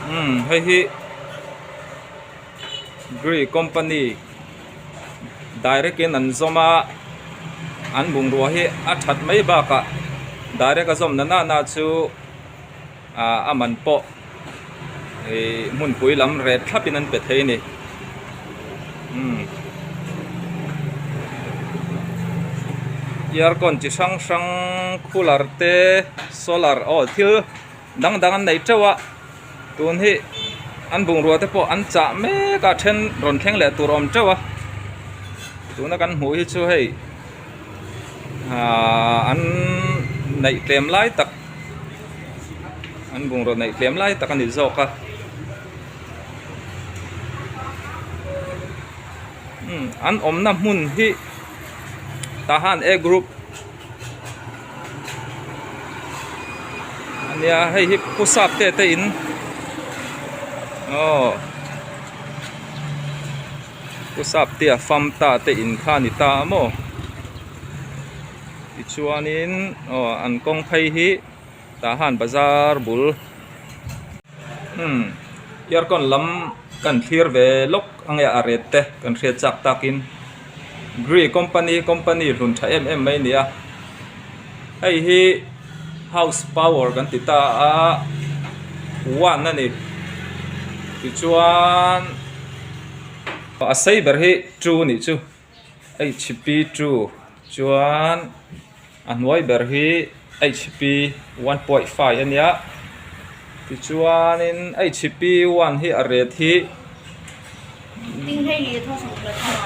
Umm hei hi Gree company direct in an zawm a an bungrua hi a that mai bakah direct a zawm na nana chu ah a man pawh ih hmunpui lam ret thlap in an pe thei a ni umm aircon chi hrang hrang cooler te solar aw thil dang dang an nei teuh a tun hi an bungrua te pawh an chah mek a then rawn thleng leh tur a awm teuh a tuna kan hmuh hi chu hei ahh an neih tlem lai tak an bungraw neih tlem lai tak a ni zawk a umm an awmna hmun hi Tahan A group a nia hei hi pu sap te te in aw pu sap te a fam ta te in kha a ni ta a maw. Tichuanin aw an kawng phei hi tah han bazar bul umm aircon lam kan thlir ve lawk ang e a ret te kan hriat chak takin Gree company company hlun tha em em mai a ni a hei hi house power kan ti ta a one a ni tichuan a sei ber hi two a nih chu. Hp two chuan a hnuai ber hi hp 1.5 a nia tichuanin hp one hi a ret hi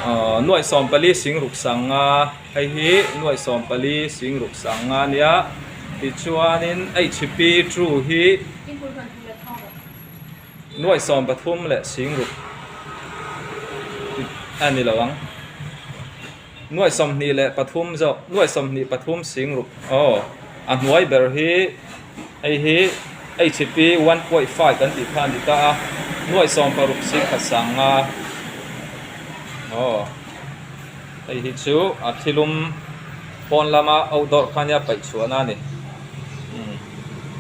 ahh nuaih sawmpali sing ruk sanga hei hi nuaih sawmpali sing ruk sanga a nia tichuanin hp two hi Nuaih 13 leh 60 a ni lo ang. Nuaih 23 zawk, nuaih 23 60 aw a hnuai ber hi hei hi hp 1.5 kan tih kha a ni ta a, nuaih 16 singkhat sanga aw hei hi chu a thilum pawn lama outdoor kha nia paih chhuahna a ni.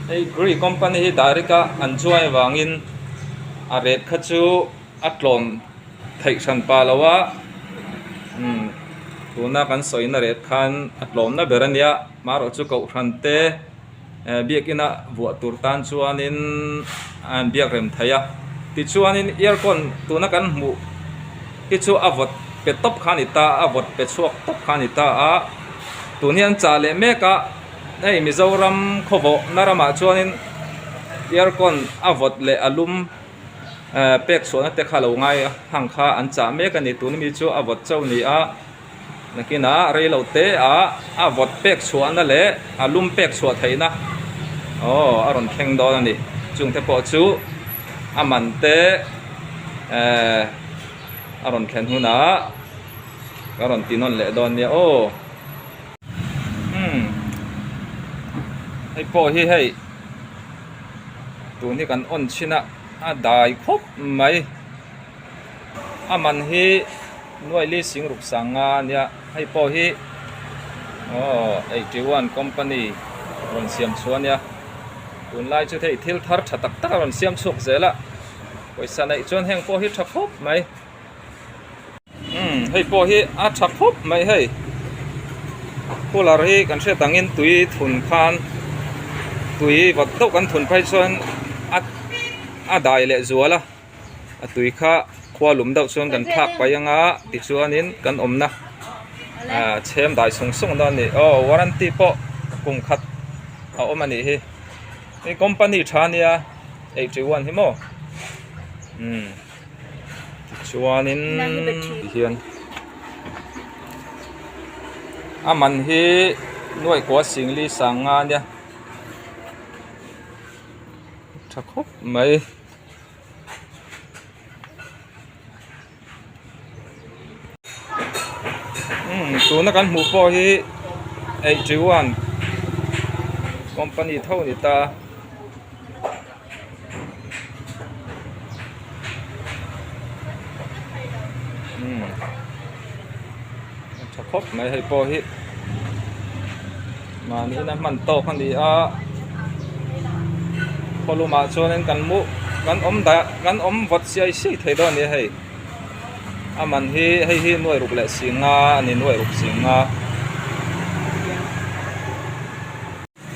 Hei Gree company hi direct a an chuai avangin a rate kha chu a tlawm theih hran pah lo a umm tuna kan sawina rate khan a tlawmna ber a nia marawh chu kohhran te eh biakina vuah tur tan chuanin a an biak rem thei a tichuanin aircon tuna kan hmuh hi chu a vawt pe tawp kha a ni ta a vawt pe chhuak tawp kha a ni ta a tun hi an chah leh mek a. Hei Mizoram khawvawhna ramah chuanin aircon a vawt leh a lum eh pek chhuahna te kha lo ngai hang kha an chah mek a ni tun ami chu a vawt chauh a ni a nakinah rei lo te ah a vawt pek chhuahna leh a lum pek chhuah theihna aw a rawn thleng dawn a ni chungte pawh chu a man te eh a rawn thlen hunah ka rawn ti nawn leh dawn nia aw. Umm hei pawh hi hei tun hi kan on chhin a a dai khawp mai a man hi nuai li sing ruk sanga a nia hei pawh hi aw 81 company rawn siam chhuah a nia tunlai chu hei thil thar tha tak tak a rawn siam chhuak zel a pawisa neih chuan heng pawh hi tha khawp mai. Umm hei pawh hi a tha khawp mai hei cooler hi kan hriat angin tui thun khan tui vawt deuh kan thun phei chuan a a dai leh zual a a tui kha khua lum deuh chuan kan thlak paih anga tichuanin kan awmna ah chhem dai sung sung dawn a ni aw warranty pawh kum khat a awm a nih hi hei company tha a nia 81 hi maw umm. Tichuanin tihian a man hi nuaih kua singli sanga ania tha khawp mai. Umm tuna kan hmuh pawh hi 81 company tho a ni ta. Umm a tha khawp mai hei pawh hi mahni ina hman tawk a ni a khawlumah chuanin kan mu. Kan awm dah kan awm vawt siai siai thei dawn a ni hei. A man hi hei hi nuai ruk leh si nga a ni nuai ruk si nga.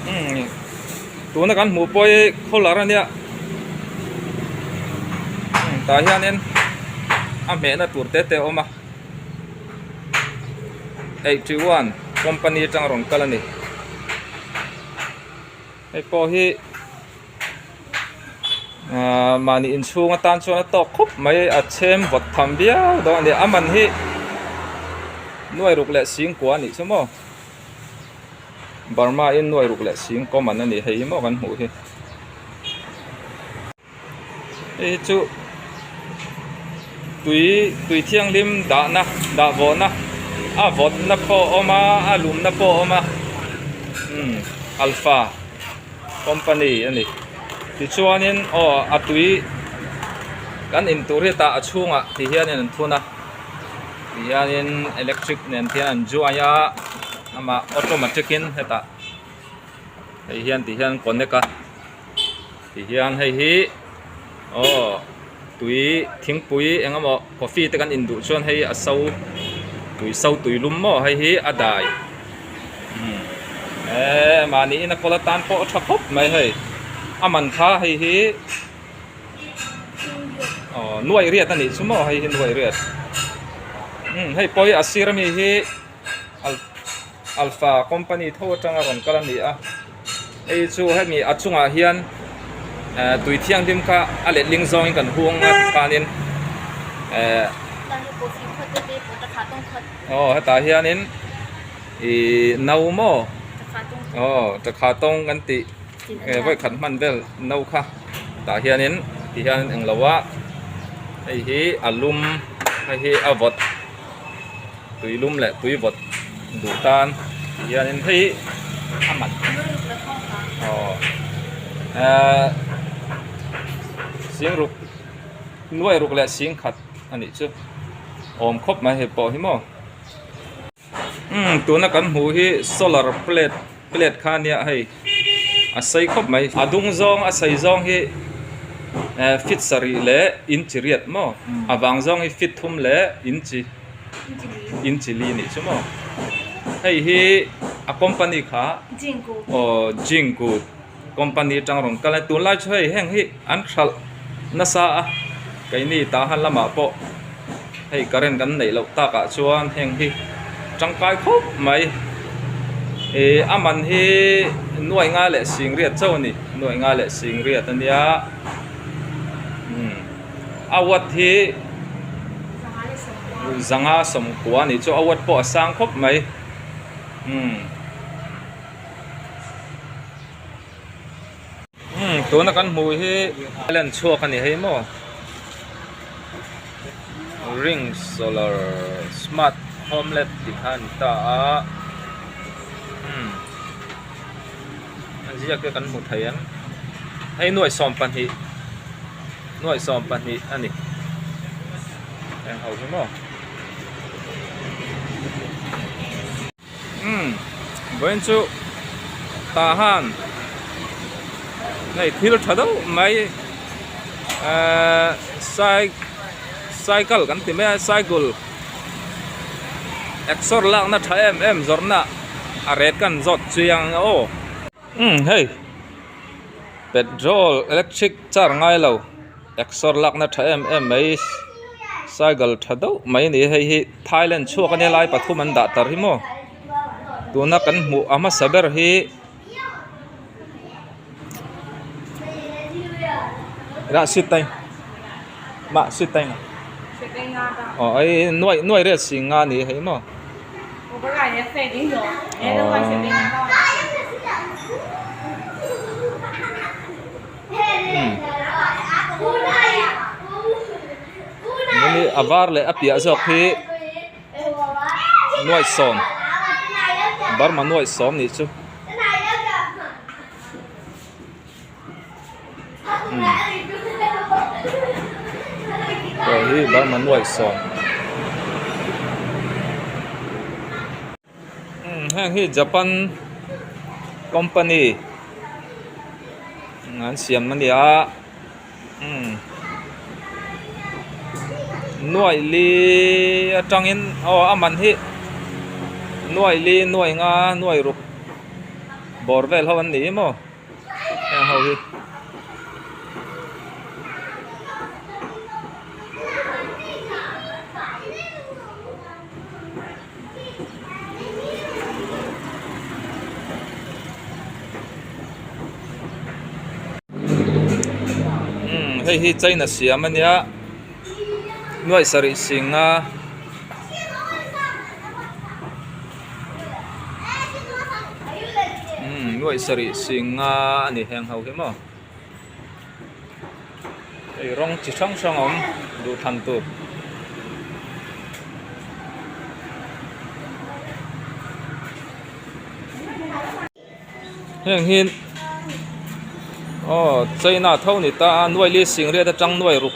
Umm tuna kan hmuh pawh hi khawlar a nia umm tah hianin a hmehna tur te te a awm a 81 company atang a rawn kal a ni hei pawh hi ahh mahni inchhung atan chuan a tawk khawp mai a chhem vawt tham viau dawn a ni a man hi nuai ruk leh singkua a nih chu maw. Burma in nuai ruk leh sing common a ni hei hi maw kan hmuh hi hei hi chu tui tui thianghlim dahna dah vawhna a vawtna pawh a awm a a lumna pawh a awm a umm alpha company a ni tichuanin aw a tui kan in tur hi tah a chhungah ti hianin an thun a. Tihianin electric nen khian an zuai a amah automatic in hetah hei hian ti hian connect a tihian hei hi aw tui thingpui eng emaw coffee te kan in duh chuan hei a so tui so tui lum maw hei hi a dai umm eee mahni in a kawl atan pawh a tha khawp mai hei a man kha hei hi. Aw nuaih riat a nih chu maw hei hi nuaih riat umm hei pawh hi a sir ami hi alpha company tho atanga rawn kal a ni a hei chu hemi a chungah hian eh tui thianghlim kha a letling zawngin kan hung a tikhanin eh aw hetah hianin ihh no maw aw tha tawng kan tih. Nge vawi khat hman vel no kha tah hianin ti hian englo a hei hi a lum hei hi a vawt tui lum leh tui vawt duh tan ti hianin hei a mat aw ehh sing ruk nuai ruk leh sing khat a nih chu awm khawp mai hei pawh hi maw. Umm tuna kan hmuh hi solar plate plate kha ania hei a sei khawp mai a dung zawng a sei zawng hi eh feet sarih leh inchi riat maw a vang zawng hi feet thum leh inchi inchi li anih chu maw hei hi a company kha aw jingku company atang rawn kal a tunlai chu hei heng hi an hralh nasa a keini tahan lamah pawh hei current kan neih loh takah chuan heng hi tangkai khawp mai ih a man hi nuai nga leh sing riat chauh a ni nuai nga leh sing riat a nia umm a watt hi zanga sawmkua a nih chu a watt pawh a sang khawp mai umm. Umm tuna kan hmuh hi lan chhuak a ni hei maw ring solar smart home lab tih kha a ni ta a umm a ziak te kan hmu thei ang hei nuaih 12 nuaih 12 a ni eng ho hi maw. Umm vawiin chu tah han hei thil tha deuh mai ehh sai cycle kan ti mai a cycle exer lakna tha em em zawrhna a ret kan zawt chiang ang aw umm hei petrol electric car ngai lo. Exer lakna tha em em mai cycle tha deuh mai a ni hei hi Thailand chhuak ania lai pathum an dah tar hi maw tuna kan hmuh a hmasa ber hi lah sit tai mah sit tai aw hei nuai nuai riat si nga a ni hei maw. A var leh a piah zawk hi nuai sawm Burma nuai sawm nih chu hei hi Burma nuai sawm heng hi Japan company an siam a ni a. Umm nuaih li atangin aw a man hi nuaih li nuaih nga nuaih ruk bawr vel ho an ni maw heng ho hi. Umm hei hi china siam a nia nuaih sarih sing a umm nuaih sarih sing a a ni heng ho hi maw hei rawng chi hrang hrang a awm duhthlan tur. Heng hi aw China tho ni ta a nuai li sing riat atang nuai ruk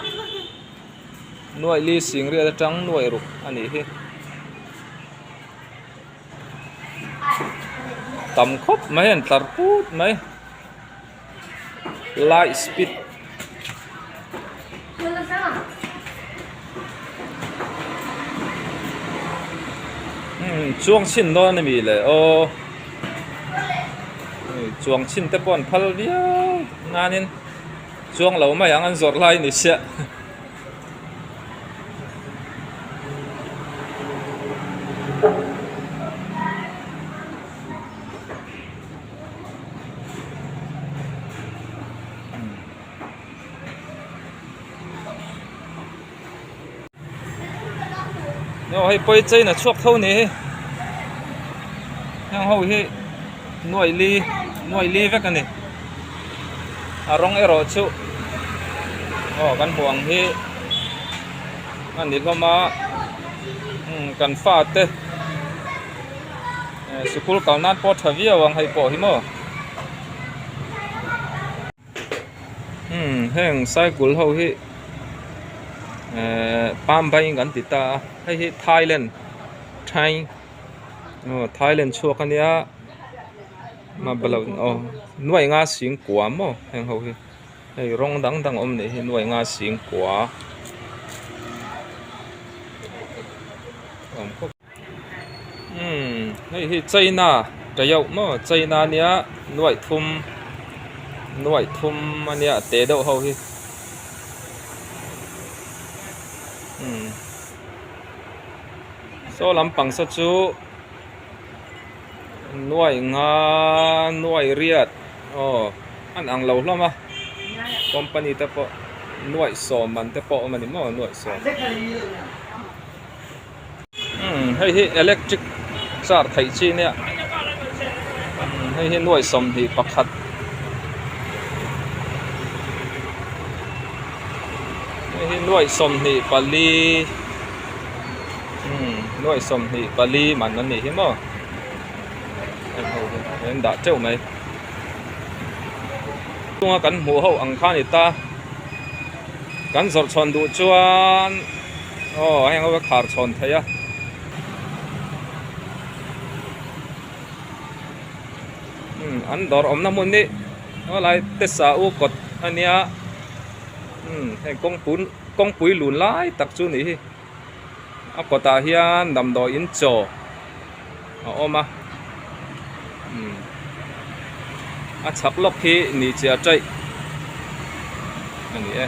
nuai li sing riat atang nuai ruk a nih hi tam khawp mai an tlar put mai light speed umm chuang chhin dawn a mi le aw chuang chhin te pawh an phal viau nanin chuang lo mai ang an zawrh lai ni sia. Aw hei pawi chain a chhuak tho ni hi heng ho hi nuaih li nuaih li vek a ni a rawng erawh chu aw kan hmuh ang hi a ni hlawm a umm kan fate. Sikul kal nan pawh tha viau ang hei pawh hi maw umm heng cycle ho hi ehh palm bike an ti ta a hei hi Thailand Thai aw Thailand chhuak a nia aw nuaih nga sing kua maw heng ho hi. Hei rawng dang dang awm nih hi nuai nga sing kua awm khawp umm hei hi china tayauh maw china nia nuaih thum nuaih thum ania a te deuh ho hi umm saw lampang saw chu nuaih nga nuaih riat aw an ang lo hlawm a company te pawh nuaih sawm man te pawh a awm a ni maw nuaih sawm umm hei hi electric car theih chi nia hei hi nuaih sawmhnih pakhat hei hi nuaih sawmhnih pali umm nuaih sawmhnih pali man a nih hi maw heng ho hi an dah teuh mai chunga kan hmuh ho ang kha a ni ta kan zawrh chhawn duh chuan aw heng ho hi a khar chhawn thei a. Umm an dawr awmna hmun hi helai te sa u kawt a nia umm heng kawngpui kawngpui lun lai tak chu a nih hi a kawtah hian damdawi in chaw a awm a umm a chhak lawk hi ni chiah chaih a ni e.